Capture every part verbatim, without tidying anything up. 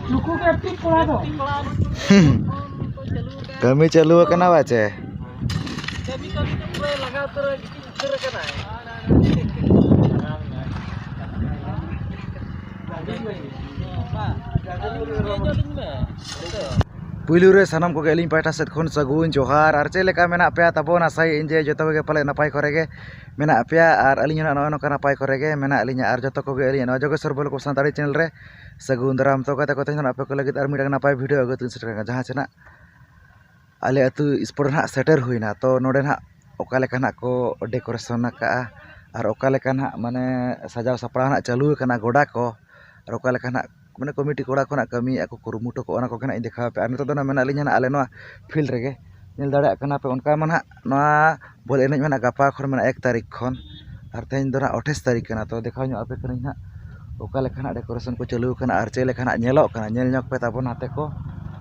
ᱱᱩᱠᱩ ᱜᱮ ᱮᱠᱴᱤᱵᱷ ᱠᱚᱲᱟ ᱫᱚ᱾ ᱠᱟᱹᱢᱤ ᱪᱟᱹᱞᱩ ᱟᱠᱟᱱᱟ ᱵᱟᱪᱮ? ᱠᱟᱹᱢᱤ ᱠᱟᱹᱢᱤ ᱛᱮ ᱯᱩᱨᱟᱹ ᱞᱟᱸᱜᱟ ᱩᱛᱟᱹᱨ ᱟᱠᱟᱱᱟᱭ᱾ ᱯᱩᱭᱞᱩ ᱨᱮ ᱥᱟᱱᱟᱢ ᱠᱚᱜᱮ ᱟᱹᱞᱤᱧ ᱯᱟᱦᱴᱟ ᱥᱮᱫ ᱠᱷᱚᱱ ᱥᱟᱹᱜᱩᱱ ᱡᱚᱦᱟᱨ᱾ ᱟᱨ ᱪᱮᱫ ᱞᱮᱠᱟ ᱢᱮᱱᱟᱜ ᱯᱮᱭᱟ ᱛᱟᱵᱚᱱ? ᱟᱥᱟᱭᱟᱹᱧ ᱡᱮ ᱡᱚᱛᱚ ᱠᱚᱜᱮ ᱯᱟᱞᱮ ᱱᱟᱯᱟᱭ ᱠᱚᱨᱮ ᱜᱮ ᱢᱮᱱᱟᱜ ᱯᱮᱭᱟ᱾ ᱟᱨ ᱟᱹᱞᱤᱧ ᱦᱚᱸ ᱱᱚᱜᱼᱚᱭ ᱱᱚᱝᱠᱟ ᱱᱟᱯᱟᱭ ᱠᱚᱨᱮ ᱜᱮ ᱢᱮᱱᱟᱜ ᱞᱤᱧᱟ᱾ ᱟᱨ ᱡᱚᱛᱚ ᱠᱚᱜᱮ ᱟᱹᱞᱤᱧᱟᱜ ᱱᱚᱣᱟ ᱡᱳᱜᱮᱥᱣᱚᱨ ᱵᱚᱞ ᱠᱚ ᱥᱟᱱᱛᱟᱲᱤ ᱪᱮᱱᱮᱞ ᱨᱮ ᱥᱟᱹᱜᱩᱱ ᱫᱟᱨᱟᱢ᱾ ᱛᱚ ᱜᱟᱛᱮ ᱠᱚ, ᱛᱮᱦᱮᱧ ᱫᱚ ᱟᱯᱮ ᱠᱚ ᱞᱟᱹᱜᱤᱫ ᱟᱨ ᱢᱤᱫᱴᱟᱝ ᱱᱟᱯᱟᱭ ᱵᱷᱤᱰᱤᱭᱳ ᱟᱹᱜᱩ ᱠᱟᱛᱮ ᱥᱮᱴᱮᱨ ᱟᱠᱟᱱᱟ, ᱡᱟᱦᱟᱸ ᱪᱮ ᱱᱟᱜ ᱟᱞᱮ ᱟᱹᱛᱩ ᱥᱯᱳᱨᱴ ᱱᱟᱦᱟᱜ ᱥᱮᱴᱮᱨ ᱦᱩᱭᱱᱟ᱾ ᱛᱚ ᱱᱚᱰᱮ ᱱᱟᱦᱟᱜ ᱚᱠᱟ ᱞᱮᱠᱟ ᱱᱟᱦᱟᱜ ᱠᱚ ᱰᱮᱠᱳᱨᱮᱥᱚᱱ ᱟᱠᱟᱜᱼᱟ ᱟᱨ ᱚᱠᱟ ᱞᱮᱠᱟ ᱱᱟᱦᱟᱜ ᱢᱟᱱᱮ ᱥᱟᱡᱟᱣ ᱥᱟᱯᱲᱟᱣ ᱱᱟᱦᱟᱜ ᱪᱟᱹᱞᱩ ᱟᱠᱟᱱᱟ ᱜᱚᱰᱟ ᱠᱚ, ᱟᱨ ᱚᱠᱟ ᱞᱮᱠᱟ ᱱᱟᱦᱟᱜ ᱢᱟᱱᱮ ᱠᱚᱢᱤᱴᱤ ᱠᱚᱲᱟ ᱠᱚ ᱱᱟᱦᱟᱜ ᱠᱟᱹᱢᱤᱭᱮᱫᱼᱟ ᱠᱚ, ᱠᱩᱨᱩᱢᱩᱴᱩ ᱠᱚ, ᱚᱱᱟ ᱠᱚᱜᱮ ᱱᱟᱦᱟᱜ ᱤᱧ ᱫᱮᱠᱷᱟᱣ ᱟᱯᱮᱭᱟ᱾ ᱟᱨ ᱱᱤᱛᱚᱜ ᱫᱚ ᱱᱟᱦᱟᱜ ᱢᱮᱱᱟᱜ ᱞᱤᱧᱟ ᱱᱟᱦᱟᱜ ᱟᱞᱮ ᱱᱚᱣᱟ ᱯᱷᱤᱞᱰ ᱨᱮᱜᱮ᱾ ᱧᱮᱞ ᱫᱟᱲᱮᱭᱟᱜ ᱠᱟᱱᱟ ᱯᱮ, ᱚᱱᱠᱟ ᱢᱟ ᱱᱟᱦᱟᱜ ᱱᱚᱣᱟ ᱵᱚᱞ ᱮᱱᱮᱡ ᱢᱟ ᱱᱟᱦᱟᱜ ᱜᱟᱯᱟ ᱠᱷᱚᱱ ᱢᱮᱱᱟᱜᱼᱟ, ᱮᱠ ᱛᱟᱹᱨᱤᱠᱷ ᱠᱷᱚᱱ, ᱟᱨ ᱛᱮᱦᱮᱧ ᱫᱚ ᱱᱟᱦᱟᱜ ᱟᱴᱷᱟᱥ ᱛᱟᱹᱨᱤᱠᱷ ᱠᱟᱱᱟ᱾ ᱛᱚ ᱫᱮᱠᱷᱟᱣ ᱧᱚᱜ ᱟᱯᱮ ᱠᱟᱹᱱᱟᱹᱧ ᱱᱟᱦᱟᱜ ᱚᱠᱟ ᱞᱮᱠᱟ ᱱᱟᱦᱟᱜ ᱰᱮᱠᱳᱨᱮᱥᱚᱱ ᱠᱚ ᱪᱟᱹᱞᱩ ᱟᱠᱟᱱᱟ ᱟᱨ ᱪᱮᱫ ᱞᱮᱠᱟ ᱱᱟᱦᱟᱜ ᱧᱮᱞᱚᱜ ᱠᱟᱱᱟ᱾ ᱧᱮᱞ ᱧᱚᱜ ᱯᱮ ᱛᱟᱵᱚᱱ ᱦᱟᱱᱛᱮ ᱠᱚ,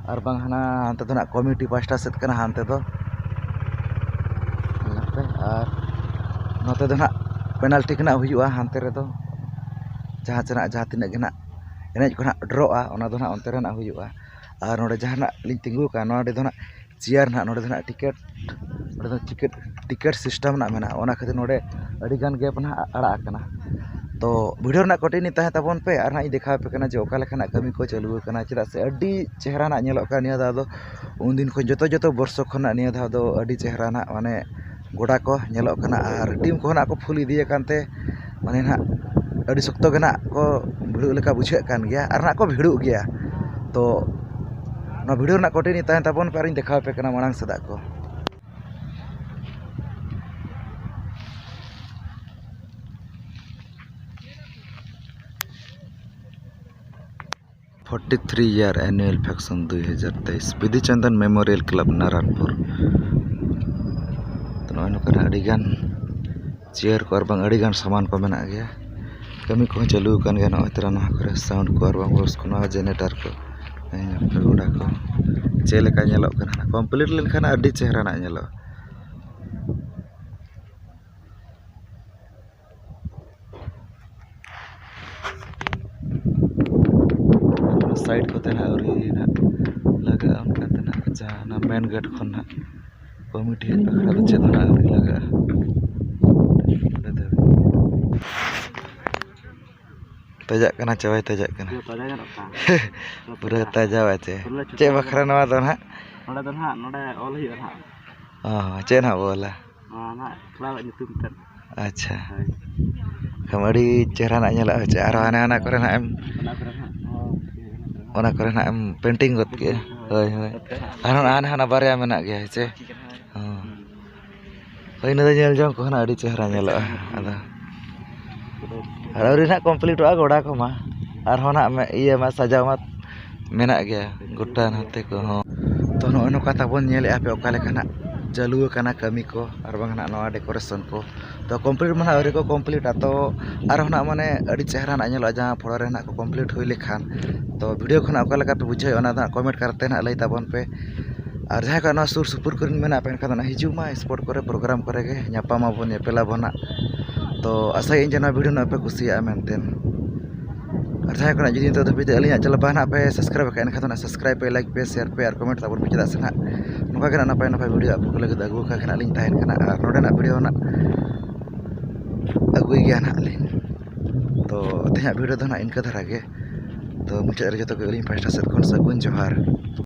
ᱟᱨ ᱵᱟᱝ ᱦᱟᱱᱟ ᱦᱟᱱᱛᱮ ᱫᱚ ᱱᱟᱦᱟᱜ ᱠᱚᱢᱤᱴᱤ ᱯᱟᱦᱴᱟ ᱥᱮᱫ ᱠᱟᱱᱟ ᱦᱟᱱᱛᱮ ᱫᱚ᱾ ᱧᱮᱞ ᱯᱮ, ᱟᱨ ᱱᱚᱛᱮ ᱫᱚ ᱱᱟᱦᱟᱜ ᱯᱮᱱᱟᱞᱴᱤ ᱠᱚ ᱱᱟᱦᱟᱜ ᱦᱩᱭᱩᱜᱼᱟ ᱦᱟᱱᱛᱮ ᱨᱮᱫᱚ, ᱡᱟᱦᱟᱸ ᱥᱮᱱᱟᱜ ᱡᱟᱦᱟᱸ ᱛᱤᱱᱟᱹᱜ ᱜᱮ ᱱᱟᱦᱟᱜ ᱮᱱᱮᱡ ᱠᱚ ᱱᱟᱦᱟᱜ ᱰᱨᱚᱜᱼᱟ, ᱚᱱᱟ ᱫᱚ ᱱᱟᱦᱟᱜ ᱚᱱᱛᱮ ᱨᱮ ᱱᱟᱦᱟᱜ ᱦᱩᱭᱩᱜᱼᱟ᱾ ᱟᱨ ᱱᱚᱰᱮ ᱡᱟᱦᱟᱸ ᱱᱟᱦᱟᱜ ᱞᱤᱧ ᱛᱤᱸᱜᱩ ᱟᱠᱟᱱ, ᱱᱚᱰᱮ ᱫᱚ ᱱᱟᱦᱟᱜ ᱪᱮᱭᱟᱨ ᱱᱟᱦᱟᱜ, ᱱᱚᱰᱮ ᱫᱚ ᱱᱟᱦᱟᱜ ᱴᱤᱠᱤᱴ, ᱱᱚᱰᱮ ᱫᱚ ᱴᱤᱠᱤᱴ, ᱴᱤᱠᱤᱴ ᱥᱤᱥᱴᱮᱢ ᱨᱮᱱᱟᱜ ᱢᱮᱱᱟᱜᱼᱟ, ᱚᱱᱟ ᱠᱷᱟᱹᱛᱤᱨ ᱱᱚᱰᱮ ᱟᱹᱰᱤ ᱜᱟᱱ ᱜᱮᱯ ᱱᱟᱦᱟᱜ ᱟᱲᱟᱜ ᱟᱠᱟᱱᱟ᱾ ᱛᱚ ᱵᱷᱤᱰᱤᱭᱳ ᱨᱮᱱᱟᱜ ᱠᱚᱱᱴᱤᱱᱤᱭᱩ ᱛᱟᱦᱮᱸ ᱛᱟᱵᱚᱱ ᱯᱮ, ᱟᱨ ᱱᱟᱦᱟᱜ ᱤᱧ ᱫᱮᱠᱷᱟᱣ ᱟᱯᱮ ᱠᱟᱱᱟ ᱡᱮ ᱚᱠᱟ ᱞᱮᱠᱟᱱᱟᱜ ᱠᱟᱹᱢᱤ ᱠᱚ ᱪᱟᱹᱞᱩ ᱟᱠᱟᱱᱟ, ᱪᱮᱫᱟᱜ ᱥᱮ ᱟᱹᱰᱤ ᱪᱮᱦᱨᱟ ᱱᱟᱦᱟᱜ ᱧᱮᱞᱚᱜ ᱠᱟᱱᱟ ᱱᱤᱭᱟᱹ ᱫᱷᱟᱣ ᱫᱚ᱾ ᱩᱱᱫᱤᱱ ᱠᱷᱚᱱ ᱡᱚᱛᱚ, ᱡᱚᱛᱚ ᱵᱚᱨᱥᱚ ᱠᱷᱚᱱᱟᱜ ᱱᱤᱭᱟᱹ ᱫᱷᱟᱣ ᱫᱚ ᱟᱹᱰᱤ ᱪᱮᱦᱨᱟ ᱱᱟᱦᱟᱜ ᱢᱟᱱᱮ ᱜᱚᱰᱟ ᱠᱚ ᱧᱮᱞᱚᱜ ᱠᱟᱱᱟ, ᱟᱨ ᱴᱤᱢ ᱠᱚᱦᱚᱸ ᱱᱟᱦᱟᱜ ᱠᱚ ᱯᱷᱩᱞ ᱤᱫᱤ ᱟᱠᱟᱱ ᱛᱮ ᱢᱟᱱᱮ ᱱᱟᱦᱟᱜ ᱟᱹᱰᱤ ᱥᱚᱠᱛᱚ ᱜᱮ ᱱᱟᱦᱟᱜ ᱠᱚ ᱵᱷᱤᱲᱚᱜ ᱞᱮᱠᱟ ᱵᱩᱡᱷᱟᱹᱜ ᱠᱟᱱ ᱜᱮᱭᱟ, ᱟᱨ ᱱᱟᱦᱟᱜ ᱠᱚ ᱵᱷᱤᱲᱚᱜ ᱜᱮᱭᱟ᱾ ᱛᱚ ᱱᱚᱣᱟ ᱵᱷᱤᱰᱤᱭᱳ ᱨᱮᱱᱟᱜ ᱠᱚᱱᱴᱤᱱᱤᱭᱩ ᱛᱟᱦᱮᱱ ᱛᱟᱵᱚᱱ ᱯᱮ, ᱟᱨᱤᱧ ᱫᱮᱠᱷᱟᱣ ᱟᱯᱮ ᱠᱟᱱᱟ ᱢᱟᱲᱟᱝ ᱥᱮᱫᱟᱜ ᱠᱚ᱾ Forty three year annual function ᱫᱩᱭ ᱦᱟᱡᱟᱨ ᱛᱮᱭᱤᱥ, ᱵᱤᱫᱩ ᱪᱟᱸᱫᱟᱱ ᱢᱮᱢᱳᱨᱤᱭᱟᱞ ᱠᱞᱟᱵᱽ ᱱᱟᱨᱟᱱᱯᱩᱨ᱾ ᱛᱚ ᱱᱚᱜᱼᱚᱭ ᱱᱚᱝᱠᱟᱱᱟᱜ ᱟᱹᱰᱤᱜᱟᱱ ᱪᱮᱭᱟᱨ ᱠᱚ ᱟᱨ ᱵᱟᱝ ᱟᱹᱰᱤᱜᱟᱱ ᱥᱟᱢᱟᱱ ᱠᱚ ᱢᱮᱱᱟᱜ ᱜᱮᱭᱟ᱾ ᱠᱟᱹᱢᱤ ᱠᱚᱦᱚᱸ ᱪᱟᱹᱞᱩ ᱟᱠᱟᱱ ᱜᱮᱭᱟ ᱱᱚᱜᱼᱚᱭ ᱛᱚᱨᱟ ᱱᱚᱣᱟ ᱠᱚᱨᱮ, ᱥᱟᱣᱩᱱᱰ ᱠᱚ ᱟᱨ ᱵᱟᱝ ᱵᱚᱠᱥ ᱠᱚ, ᱱᱚᱣᱟ ᱡᱮᱱᱟᱨᱮᱴᱟᱨ ᱠᱚ᱾ ᱦᱮᱸ, ᱜᱚᱰᱟ ᱠᱚ ᱪᱮᱫ ᱞᱮᱠᱟ ᱧᱮᱞᱚᱜ ᱠᱟᱱᱟ ᱱᱟᱜ, ᱠᱚᱢᱯᱞᱤᱴ ᱞᱮᱱᱠᱷᱟᱱ ᱟᱹᱰᱤ ᱪᱮᱦᱨᱟ ᱱᱟᱜ ᱧᱮᱞᱚᱜᱼᱟ᱾ ᱥᱟᱭᱤᱰ ᱠᱚᱛᱮ ᱱᱟᱦᱟᱜ ᱟᱹᱣᱨᱤ ᱱᱟᱦᱟᱜ ᱞᱟᱜᱟᱜᱼᱟ, ᱚᱱᱠᱟᱛᱮ ᱱᱟᱦᱟᱜ ᱡᱟᱦᱟᱸ ᱚᱱᱟ ᱢᱮᱱ ᱜᱮᱴ ᱠᱷᱚᱱ ᱱᱟᱦᱟᱜ ᱠᱚᱢᱤᱴᱤ ᱦᱮᱡ ᱵᱟᱠᱷᱨᱟ ᱫᱚ ᱪᱮᱫ ᱦᱚᱸ ᱱᱟᱦᱟᱜ ᱟᱹᱣᱨᱤ ᱞᱟᱜᱟᱜᱼᱟ᱾ ᱚᱸᱰᱮ ᱫᱷᱟᱹᱵᱤᱡ᱾ ᱛᱟᱡᱟᱜ ᱠᱟᱱᱟ ᱪᱮ ᱵᱟᱭ ᱛᱟᱡᱟᱜ ᱠᱟᱱᱟ? ᱯᱩᱨᱟᱹ ᱛᱟᱡᱟ ᱧᱮᱞᱚᱜ ᱠᱟᱱᱟ᱾ ᱯᱩᱨᱟᱹ ᱛᱟᱡᱟ ᱵᱟᱪᱮ᱾ ᱯᱩᱨᱟᱹ ᱪᱷᱩᱴᱟᱹᱣ ᱪᱮᱫ ᱠᱟᱱᱟ᱾ ᱵᱟᱠᱷᱨᱟ ᱱᱚᱣᱟ ᱫᱚ ᱱᱟᱦᱟᱜ? ᱱᱚᱰᱮ ᱫᱚ ᱱᱟᱦᱟᱜ, ᱱᱚᱰᱮ ᱚᱞ ᱦᱩᱭᱩᱜᱼᱟ ᱱᱟᱦᱟᱜ᱾ ᱚ, ᱪᱮᱫ ᱱᱟᱦᱟᱜ ᱵᱚ ᱚᱞᱟ? ᱱᱚᱣᱟ ᱱᱟᱦᱟᱜ ᱠᱞᱟᱵᱽ ᱟᱜ ᱧᱩᱛᱩᱢ ᱛᱮᱫ᱾ ᱟᱪᱪᱷᱟ᱾ ᱦᱳᱭ᱾ ᱠᱷᱟᱱ ᱟᱹᱰᱤ ᱪᱮᱦᱨᱟ ᱱᱟᱜ ᱧᱮᱞᱚᱜᱼᱟ, ᱦᱮᱸ ᱪᱮ? ᱟᱨᱦᱚᱸ ᱦᱟᱱᱮ ᱦᱟᱱᱟ ᱠᱚᱨᱮ ᱱᱟᱜ ᱮᱢ ᱚᱱᱟ ᱠᱚᱨᱮ ᱱᱟᱦᱟᱜ, ᱦᱚᱸ, ᱚᱱᱟ ᱠᱚᱨᱮ ᱱᱟᱜ ᱮᱢ ᱯᱮᱱᱴᱤᱝ ᱜᱚᱫ ᱠᱮᱜᱼᱟ᱾ ᱦᱳᱭ, ᱦᱳᱭ᱾ ᱟᱨᱦᱚᱸ ᱦᱟᱱᱮ ᱦᱟᱱᱟ ᱵᱟᱨᱭᱟ ᱢᱮᱱᱟᱜ ᱜᱮᱭᱟ, ᱦᱮᱸ ᱪᱮ? ᱦᱚᱸ᱾ ᱦᱳᱭ, ᱤᱱᱟᱹ ᱫᱚ ᱧᱮᱞ ᱡᱚᱝ ᱠᱚᱦᱚᱸ ᱱᱟᱜ ᱟᱹᱰᱤ ᱪᱮᱦᱨᱟ ᱧᱮᱞᱚᱜᱼᱟ᱾ ᱟᱫᱚ ᱟᱨ ᱟᱹᱣᱨᱤ ᱱᱟᱜ ᱠᱚᱢᱯᱞᱤᱴᱚᱜᱼᱟ ᱜᱚᱰᱟ ᱠᱚᱢᱟ, ᱟᱨᱦᱚᱸ ᱱᱟᱜ ᱢᱮ-, ᱤᱭᱟᱹ ᱢᱟ ᱥᱟᱡᱟᱣ ᱢᱟ ᱢᱮᱱᱟᱜ ᱜᱮᱭᱟ ᱜᱚᱴᱟ ᱱᱚᱛᱮ ᱠᱚᱦᱚᱸ᱾ ᱛᱚ, ᱱᱚᱜᱼᱚᱭ ᱱᱚᱝᱠᱟ ᱛᱟᱵᱚᱱ ᱧᱮᱞᱮᱫᱼᱟ ᱯᱮ ᱚᱠᱟ ᱞᱮᱠᱟ ᱱᱟᱜ ᱪᱟᱹᱞᱩ ᱟᱠᱟᱱᱟ ᱠᱟᱹᱢᱤ ᱠᱚ, ᱟᱨ ᱵᱟᱝ ᱱᱟᱜ ᱱᱚᱣᱟ decoration ᱠᱚ᱾ ᱛᱚ, complete ᱢᱟ ᱱᱟᱜ ᱟᱹᱣᱨᱤ ᱠᱚ completeᱟ, ᱛᱚ ᱟᱨᱦᱚᱸ ᱱᱟᱜ ᱢᱟᱱᱮ ᱟᱹᱰᱤ ᱪᱮᱦᱨᱟ ᱱᱟᱜ ᱧᱮᱞᱚᱜᱼᱟ ᱡᱟᱦᱟᱸ ᱯᱚᱨᱮ ᱨᱮ ᱱᱟᱜ ᱠᱚ complete ᱦᱩᱭ ᱞᱮᱠᱷᱟᱱ᱾ ᱛᱚ, video ᱠᱷᱚᱱᱟᱜ ᱚᱠᱟ ᱞᱮᱠᱟ ᱯᱮ ᱵᱩᱡᱷᱟᱹᱣᱮᱫᱼᱟ ᱚᱱᱟ ᱫᱚ ᱱᱟᱜ comment ᱠᱟᱛᱮ ᱱᱟᱜ ᱞᱟᱹᱭ ᱛᱟᱵᱚᱱ ᱯᱮ᱾ ᱟᱨ ᱡᱟᱦᱟᱸᱭ ᱠᱚ ᱱᱚᱣᱟ ᱥᱩᱨ ᱥᱩᱯᱩᱨ ᱠᱚᱨᱮᱱ ᱢᱮᱱᱟᱜ ᱯᱮ ᱮᱱᱠᱷᱟᱱ ᱫᱚ ᱱᱟᱜ ᱦᱤᱡᱩᱜ ᱢᱟ, spot ᱠᱚᱨᱮ program ᱠᱚᱨᱮ ᱜᱮ ᱧᱟᱯᱟᱢ ᱟᱵᱚᱱ, ᱧᱮᱯᱮᱞ ᱟᱵᱚᱱ ᱱᱟᱜ᱾ ᱛᱚ, ᱟᱥᱟᱭᱟᱹᱧ ᱡᱮ ᱱᱚᱣᱟ video ᱱᱟᱜ ᱯᱮ ᱠᱩᱥᱤᱭᱟᱜᱼᱟ ᱢᱮᱱᱛᱮ᱾ ᱟᱨ ᱡᱟᱦᱟᱸᱭ ᱠᱚ ᱱᱟᱜ ᱡᱩᱫᱤ ᱱᱤᱛᱚᱜ ᱫᱷᱟᱹᱵᱤᱡ ᱛᱮ ᱟᱹᱞᱤᱧᱟᱜ channel ᱵᱟᱝ ᱱᱟᱜ ᱯᱮ subscribe ᱟᱠᱟᱫ ᱮᱱᱠᱷᱟᱱ ᱫᱚ ᱱᱟᱜ subscribe ᱯᱮ, like ᱯᱮ, share ᱯᱮ ᱟᱨ comment ᱛᱟᱵᱚᱱ ᱯᱮ, ᱪᱮᱫᱟᱜ ᱥᱮ ᱱᱟᱜ ᱱᱚᱝᱠᱟ ᱜᱮ ᱱᱟᱜ ᱱᱟᱯᱟᱭ ᱱᱟᱯᱟᱭ video ᱟᱵᱚ ᱠᱚ ᱞᱟᱹᱜᱤᱫ ᱟᱹᱜᱩ ᱟᱠᱟ ᱜᱮ ᱱᱟᱜ ᱞᱤᱧ ᱛᱟᱦᱮᱱ ᱠᱟᱱᱟ᱾ ᱟᱨ ᱱᱚᱰᱮᱱᱟᱜ video ᱱᱟᱜ ᱟᱹᱜᱩᱭ ᱜᱮᱭᱟ ᱱᱟᱜ ᱞᱤᱧ᱾ ᱛᱚ, ᱛᱮᱦᱮᱧᱟᱜ video ᱫᱚ ᱱᱟᱜ ᱤᱱᱠᱟᱹ ᱫᱷᱟᱨᱟ ᱜᱮ᱾ ᱛᱚ, ᱢᱩᱪᱟᱹᱫ ᱨᱮ ᱡᱚᱛᱚ ᱠᱚ ᱟᱹᱞᱤᱧ ᱯᱟᱦᱴᱟ ᱥᱮᱫ ᱠᱷᱚᱱ ᱥᱟᱹᱜᱩᱱ ᱡᱚᱦᱟᱨ᱾